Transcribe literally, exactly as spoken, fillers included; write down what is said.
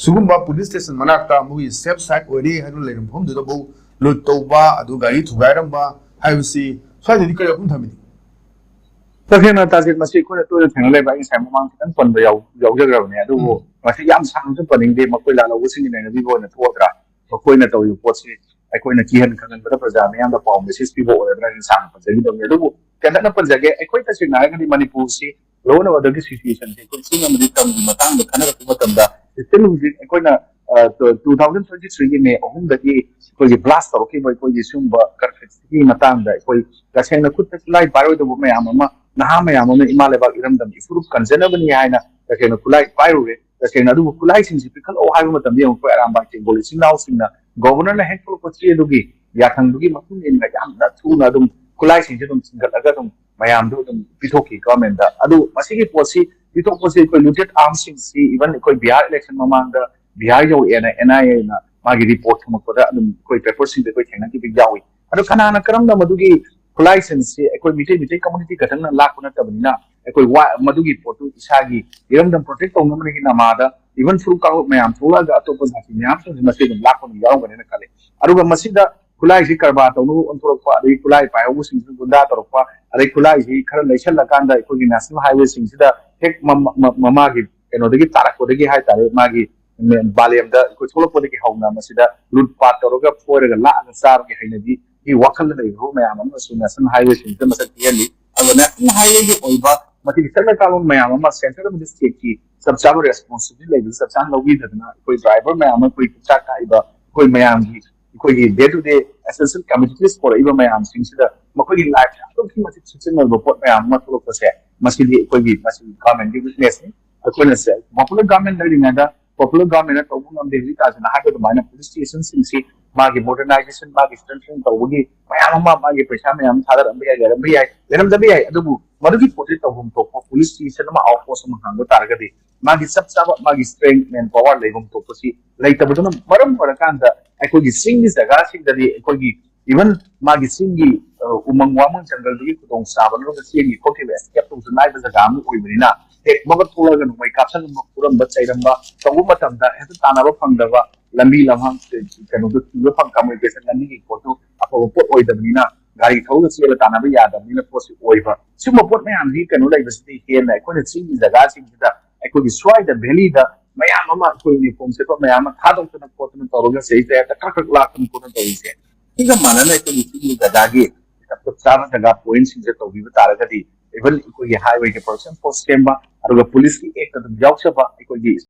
ꯁꯤꯒꯨꯝꯕ police station ꯃꯅꯥꯛꯇ ꯃꯣꯏꯒꯤ ꯁꯦꯐ ꯁꯥꯏꯠ ꯑꯣꯏꯔꯦ ꯍꯥꯏꯗꯨꯅ ꯂꯩꯔꯝꯕ ꯃꯐꯝꯗꯨꯗꯕꯨ ꯂꯨꯠ ꯇꯧꯕ, ꯑꯗꯨ ꯒꯥꯔꯤ ꯊꯨꯒꯥꯏꯔꯝꯕ ꯍꯥꯏꯕꯁꯤ ꯁ꯭ꯋꯥꯏꯗꯗꯤ ꯀꯔꯤ ꯋꯥꯐꯝ ꯊꯝꯕꯤꯅꯤ? ꯇꯈꯦꯜ ꯇꯥꯖꯤꯠ, ꯃꯁꯤ ꯑꯩꯈꯣꯏꯅ ꯇꯣꯏꯅ ꯊꯦꯡꯅ ꯂꯩꯕ, ꯑꯩ ꯉꯁꯥꯏ ꯃꯃꯥꯡ ꯈꯤꯇꯪ ꯄꯟꯕ ꯌꯥꯎ- ꯌꯥꯎꯖꯈ꯭ꯔꯕꯅꯦ꯫ ꯑꯗꯨꯕꯨ ꯎꯝ꯫ ꯃꯁꯤ ꯌꯥꯝ ꯁꯥꯡꯅꯁꯨ ꯄꯟꯅꯤꯡꯗꯦ, ꯃꯈꯣꯏ ꯂꯥꯜꯍꯧꯕꯁꯤꯡꯒꯤ ꯅꯩꯅꯕꯤꯕ ꯑꯣꯏꯅ ꯊꯣꯛꯑꯗ꯭ꯔꯥ? ꯃꯈꯣꯏꯅ ꯇꯧꯔꯤꯕ ꯄꯣꯠꯁꯤ ꯑꯩꯈꯣꯏꯅ ꯀꯤꯍꯟ ꯈꯪꯍꯟꯕꯗ ꯄ꯭ꯔꯖꯥ ꯃꯤꯌꯥꯝꯗ ꯄꯥꯎ ꯃꯦꯁꯦꯖ ꯄꯤꯕ ꯑꯣꯏꯔꯗ꯭ꯔꯥ ꯍꯥꯏꯅ ꯁꯥꯡꯅ ꯄꯟꯖꯈꯤꯗꯕꯅꯤ꯫ ꯑꯗꯨꯕꯨ ꯇꯦꯟꯇꯛꯅ ꯄꯟꯖꯒꯦ, ꯑꯩꯈꯣꯏ ꯇꯁꯦꯡꯅ ꯍꯥꯏꯔꯒꯗꯤ ꯃꯅꯤꯄꯨꯔꯁꯤ law and order ꯒꯤ situation ꯁꯦ ꯑꯩꯈꯣꯏ ꯆꯤꯡ ꯑꯃꯗꯤ ꯇꯝꯒꯤ ꯃꯇꯥꯡꯗ ꯈꯟꯅꯔꯛꯄ ꯃꯇꯝꯗ, still ꯍꯧꯖꯤꯛ ꯑꯩꯈꯣꯏꯅ, ꯑ, two thousand twenty three ꯒꯤ ꯃꯦ ꯑꯍꯨꯝꯗꯒꯤ ꯑꯩꯈꯣꯏꯒꯤ blast ꯇꯧꯔꯛꯈꯤꯕ ꯑꯩꯈꯣꯏꯒꯤ ꯁꯤꯒꯨꯝꯕ conflict ꯀꯤ ꯃꯇꯥꯡꯗ ꯑꯩꯈꯣꯏ ꯇꯁꯦꯡꯅ ꯈꯨꯠꯇ ꯈꯨꯠꯂꯥꯏ ꯄꯥꯏꯔꯣꯏꯗꯕ ꯃꯌꯥꯝ ꯑꯃ, ꯅꯍꯥ ꯃꯌꯥꯝ ꯑꯃꯅ ꯏꯃꯥ ꯂꯩꯕꯥꯛ ꯏꯔꯝꯗꯝꯒꯤ ꯐꯨꯔꯨꯞ ꯀꯟꯖꯅꯕꯅꯤ ꯍꯥꯏꯅ ꯇꯁꯦꯡꯅ ꯈꯨꯠꯂꯥꯏ ꯄꯥꯏꯔꯨꯔꯦ꯫ ꯇꯁꯦꯡꯅ ꯑꯗꯨꯕꯨ ꯈꯨꯠꯂꯥꯏꯁꯤꯡꯁꯤ ꯄꯤꯈꯠꯂꯛꯑꯣ ꯍꯥꯏꯕ ꯃꯇꯝꯗ ꯌꯦꯡꯉꯨ, ꯑꯩꯈꯣꯏ ꯑꯔꯥꯝꯕꯥꯏ ꯇꯦꯡꯒꯣꯜ ꯏꯆꯤꯟ ꯏꯅꯥꯎꯁꯤꯡꯅ ꯒꯣꯕꯔꯅꯔꯅ ꯍꯦꯛ ꯊꯣꯛꯂꯛꯄ ꯆꯦ ꯑꯗꯨꯒꯤ ꯌꯥꯊꯪꯗꯨꯒꯤ ꯃꯇꯨꯡ ꯏꯟꯅ ꯌꯥꯝꯅ ꯊꯨꯅ ꯑꯗꯨꯝ ꯈꯨꯠꯂꯥꯏꯁꯤꯡꯁꯦ ꯑꯗꯨꯝ ꯆꯤꯡꯈꯠꯂꯒ ꯑꯗꯨꯝ ꯃꯌꯥꯝꯗꯨ ꯑꯗꯨꯝ ꯄꯤꯊꯣꯛꯈꯤ ꯒꯣꯔꯃꯦꯟꯗ꯫ ꯑꯗꯨ ꯃꯁꯤꯒꯤ ꯄꯣꯠꯁꯤ ꯄꯤꯊꯣꯛꯄꯁꯤ ꯑꯩꯈꯣꯏ looted arms ꯁꯤꯡꯁꯤ even ꯑꯩꯈꯣꯏ ꯕꯤꯍꯥꯔ election ꯃꯃꯥꯡꯗ ꯕꯤꯍꯥꯔ ꯌꯧꯔꯛꯑꯦꯅ N I A ꯅ ꯃꯥꯒꯤ report ꯊꯝꯃꯛꯄꯗ ꯑꯗꯨꯝ ꯑꯩꯈꯣꯏ paper ꯁꯤꯡꯗ ꯑꯩꯈꯣꯏ ꯊꯦꯡꯅꯈꯤꯕ ꯌꯥꯎꯏ꯫ ꯑꯗꯣ ꯀꯅꯥꯅ ꯀꯔꯝꯅ ꯃꯗꯨꯒꯤ ꯈꯨꯠꯂꯥꯏꯁꯤꯡꯁꯤ ꯑꯩꯈꯣꯏ ꯃꯤꯇꯩ, ꯃꯤꯇꯩ community ꯈꯛꯇꯪꯅ ꯂꯥꯛꯄ ꯅꯠꯇꯕꯅꯤꯅ ꯑꯩꯈꯣꯏ ꯋꯥ-, ꯃꯗꯨꯒꯤ ꯄꯣꯠꯇꯨ ꯏꯁꯥꯒꯤ ꯏꯔꯝꯗꯝ protect ꯇꯧꯅꯕꯒꯤ ꯅꯃꯥꯗ even ꯐꯨꯔꯨꯞ ꯀꯥꯡꯂꯨꯞ ꯃꯌꯥꯝ ꯊꯣꯛꯂꯛꯑꯒ ꯑꯇꯣꯞꯄ ꯖꯥꯇꯤ ꯃꯌꯥꯝꯁꯤꯡꯁꯨ ꯃꯁꯤ ꯑꯗꯨꯝ ꯂꯥꯛꯄ ꯑꯗꯨꯝ ꯌꯥꯎꯔꯝꯒꯅꯤꯅ ꯈꯜꯂꯤ꯫ ꯑꯗꯨꯒ ꯃꯁꯤꯗ ꯈꯨꯠꯂꯥꯏꯁꯤ ꯀꯔꯕꯥꯔ ꯇꯧꯅꯕ ꯑꯣꯟꯊꯣꯔꯛꯄ, ꯑꯗꯒꯤ ꯈꯨꯠꯂꯥꯏ ꯄꯥꯏꯍꯧꯕꯁꯤꯡꯁꯤꯅ ꯒꯨꯟꯗꯥ ꯇꯧꯔꯛꯄ, ꯑꯗꯩ ꯈꯨꯠꯂꯥꯏꯁꯤ ꯈꯔ ꯂꯩꯁꯜꯂꯀꯥꯟꯗ ꯑꯩꯈꯣꯏꯒꯤ national highway ꯁꯤꯡꯁꯤꯗ ꯍꯦꯛ ꯃꯃ-, ꯃ-, ꯃꯃꯥꯒꯤ ꯀꯩꯅꯣꯗꯒꯤ ꯇꯥꯔꯛꯄꯗꯒꯤ ꯍꯥꯏꯇꯥꯔꯦ, ꯃꯥꯒꯤ ꯃ-, ꯕꯥꯂꯦꯝꯗ ꯑꯩꯈꯣꯏ ꯊꯣꯛꯂꯛꯄꯗꯒꯤ ꯍꯧꯅ ꯃꯁꯤꯗ ꯂꯨꯠ ꯄꯥꯠ ꯇꯧꯔꯒ ꯐꯣꯏꯔꯒ ꯂꯥꯛꯑꯒ ꯆꯥꯕꯒꯤ ꯍꯩꯅꯕꯤꯒꯤ ꯋꯥꯈꯜꯗ ꯂꯩꯔꯤꯕ ꯃꯌꯥꯝ ꯑꯃꯁꯨ national highway ꯁꯤꯡꯁꯤꯗ ꯃꯁꯛ ꯊꯤꯍꯜꯂꯤ꯫ ꯑꯗꯨꯒ national highway ꯒꯤ ꯑꯣꯏꯕ ꯃꯇꯤꯛ ꯆꯥꯗ ꯀꯥꯡꯂꯣꯟ ꯃꯌꯥꯝ ꯑꯃ centre ꯑꯃꯗꯤ state ꯀꯤ ꯆꯞ ꯆꯥꯕ responsibility ꯂꯩꯕꯁꯤ ꯆꯞ ꯆꯥꯅ ꯂꯧꯕꯤꯗꯗꯅ ꯑꯩꯈꯣꯏ driver ꯃꯌꯥꯝ ꯑꯃ ꯑꯩꯈꯣꯏ ꯄꯨꯛꯆꯥꯛ ꯀꯥꯛꯏꯕ ꯑꯩꯈꯣꯏ ꯃꯌꯥꯝꯒꯤ ꯑꯩꯈꯣꯏꯒꯤ day to day essential commodities ꯄꯨꯔꯛꯏꯕ ꯃꯌꯥꯝꯁꯤꯡꯁꯤꯗ ꯃꯈꯣꯏꯒꯤ life ꯁꯦ ꯑꯗꯨꯛꯀꯤ ꯃꯇꯤꯛ ꯁꯤꯖꯤꯟꯅꯕ ꯄꯣꯠ ꯃꯌꯥꯝ ꯑꯃ ꯊꯣꯛꯂꯛꯄꯁꯦ ꯃꯁꯤꯗꯤ ꯑꯩꯈꯣꯏꯒꯤ, ꯃꯁꯤ government ꯀꯤ weakness ꯅꯤ꯫ ꯑꯩꯈꯣꯏꯅ ꯁꯦ popular government ꯂꯩꯔꯤꯉꯩꯗ popular government ꯅ ꯇꯧꯕ ꯉꯝꯗꯦ꯫ ꯍꯧꯖꯤꯛ ꯇꯥꯖꯤꯅ ꯍꯥꯏꯕ ꯑꯗꯨꯃꯥꯏꯅ police station ꯁꯤꯡꯁꯤ ꯃꯥꯒꯤ modernization, ꯃꯥꯒꯤ strengthening ꯇꯧꯕꯒꯤ ꯃꯌꯥꯝ ꯑꯃ, ꯃꯥꯒꯤ ꯄꯩꯁꯥ ꯃꯌꯥꯝ ꯑꯃ ꯊꯥꯗꯔꯝꯕ ꯌꯥꯏ, ꯂꯩꯔꯝꯕ ꯌꯥꯏ, ꯂꯩꯔꯝꯗꯕ ꯌꯥꯏ, ꯑꯗꯨꯕꯨ ꯃꯗꯨꯒꯤ ꯄꯣꯠꯁꯤ ꯇꯧꯐꯝ ꯊꯣꯛꯄ police station ꯑꯃ, outpost ꯑꯃ ꯍꯥꯡꯕ ꯇꯥꯔꯒꯗꯤ ꯃꯥꯒꯤ ꯆꯞ ꯆꯥꯕ ꯃꯥꯒꯤ strength, man power ꯂꯩꯐꯝ ꯊꯣꯛꯄꯁꯤ ꯂꯩꯇꯕꯗꯨꯅ ꯃꯔꯝ ꯑꯣꯏꯔꯀꯥꯟꯗ ꯑꯩꯈꯣꯏꯒꯤ ꯆꯤꯡꯒꯤ ꯖꯒꯥꯁꯤꯡꯗꯗꯤ ꯑꯩꯈꯣꯏꯒꯤ even ꯃꯥꯒꯤ ꯆꯤꯡꯒꯤ, ꯑ, ꯎꯃꯪ ꯋꯥꯃꯪ ꯖꯪꯒꯜꯗꯨꯒꯤ ꯈꯨꯗꯣꯡ ꯆꯥꯕ ꯂꯧꯔꯒ ꯆꯦꯟꯒꯤ ꯈꯣꯠꯈꯤꯕ escape ꯇꯧꯕꯁꯨ ꯂꯥꯏꯕ ꯖꯒꯥ ꯑꯃ ꯑꯣꯏꯕꯅꯤꯅ ꯇꯦꯛꯃꯒ ꯊꯣꯛꯂꯒ ꯅꯣꯡꯃꯩ ꯀꯥꯞꯁꯟꯕ, ꯐꯨꯔꯝꯕ, ꯆꯩꯔꯝꯕ ꯇꯧꯕ ꯃꯇꯝꯗ ꯍꯦꯛꯇ ꯇꯥꯟꯅꯕ ꯐꯪꯗꯕ, ꯂꯝꯕꯤ ꯂꯝꯍꯥꯡ, ꯀꯩꯅꯣꯗꯣ ꯊꯤꯕ ꯐꯪ, ꯀꯝꯃꯨꯅꯤꯀꯦꯁꯟ ꯂꯝꯕꯤꯒꯤ ꯄꯣꯠꯇꯨ ꯑꯐꯕ ꯄꯣꯠ ꯑꯣꯏꯗꯕꯅꯤꯅ, ꯒꯥꯔꯤ ꯊꯧꯔꯒ ꯆꯦꯜꯂ ꯇꯥꯟꯅꯕ ꯌꯥꯗꯕꯅꯤꯅ ꯄꯣꯠꯁꯤ ꯑꯣꯏꯕ꯫ ꯁꯤꯒꯨꯝꯕ ꯄꯣꯠ ꯃꯌꯥꯝꯁꯤ ꯀꯩꯅꯣ ꯂꯩꯕꯁꯤꯗꯤ ꯍꯦꯟꯅ ꯑꯩꯈꯣꯏꯅ ꯆꯤꯡꯒꯤ ꯖꯒꯥꯁꯤꯡꯁꯤꯗ, ꯑꯩꯈꯣꯏꯒꯤ ꯁ꯭ꯋꯥꯏꯗ ꯚꯦꯂꯤꯗ ꯃꯌꯥꯝ ꯑꯃ ꯑꯩꯈꯣꯏ ꯌꯨꯅꯤꯐꯣꯔꯝ ꯁꯦꯠꯄ ꯃꯌꯥꯝ ꯑꯃ ꯊꯥꯗꯣꯛꯇꯅ ꯈꯣꯠꯇꯅ ꯇꯧꯔꯒ ꯁꯤꯗꯩꯁꯤꯗ ꯍꯦꯛꯇ ꯈꯛ ꯈꯛ ꯂꯥꯛꯇꯅ ꯈꯣꯠꯇꯅ ꯇꯧꯔꯤꯁꯦ꯫ ꯁꯤꯒ ꯃꯥꯟꯅꯅ ꯑꯩꯈꯣꯏꯒꯤ ꯆꯤꯡꯒꯤ ꯖꯒꯥꯒꯤ ꯆꯞ ꯆꯥꯅ ꯖꯒꯥ ꯄꯣꯏꯟꯠꯁꯤꯡꯁꯦ ꯇꯧꯕꯤꯕ ꯇꯥꯔꯒꯗꯤ, ꯏꯚꯟ ꯑꯩꯈꯣꯏꯒꯤ ꯍꯥꯏꯋꯦꯒꯤ ꯄ꯭ꯔꯣꯇꯦꯛꯁꯟ ꯐꯣꯔꯁ ꯁꯦꯝꯕ, ꯑꯗꯨꯒ ꯄꯨꯂꯤꯁꯀꯤ ꯑꯦꯛꯇ ꯑꯗꯨꯝ ꯌꯥꯎꯖꯕ ꯑꯩꯈꯣꯏꯒꯤ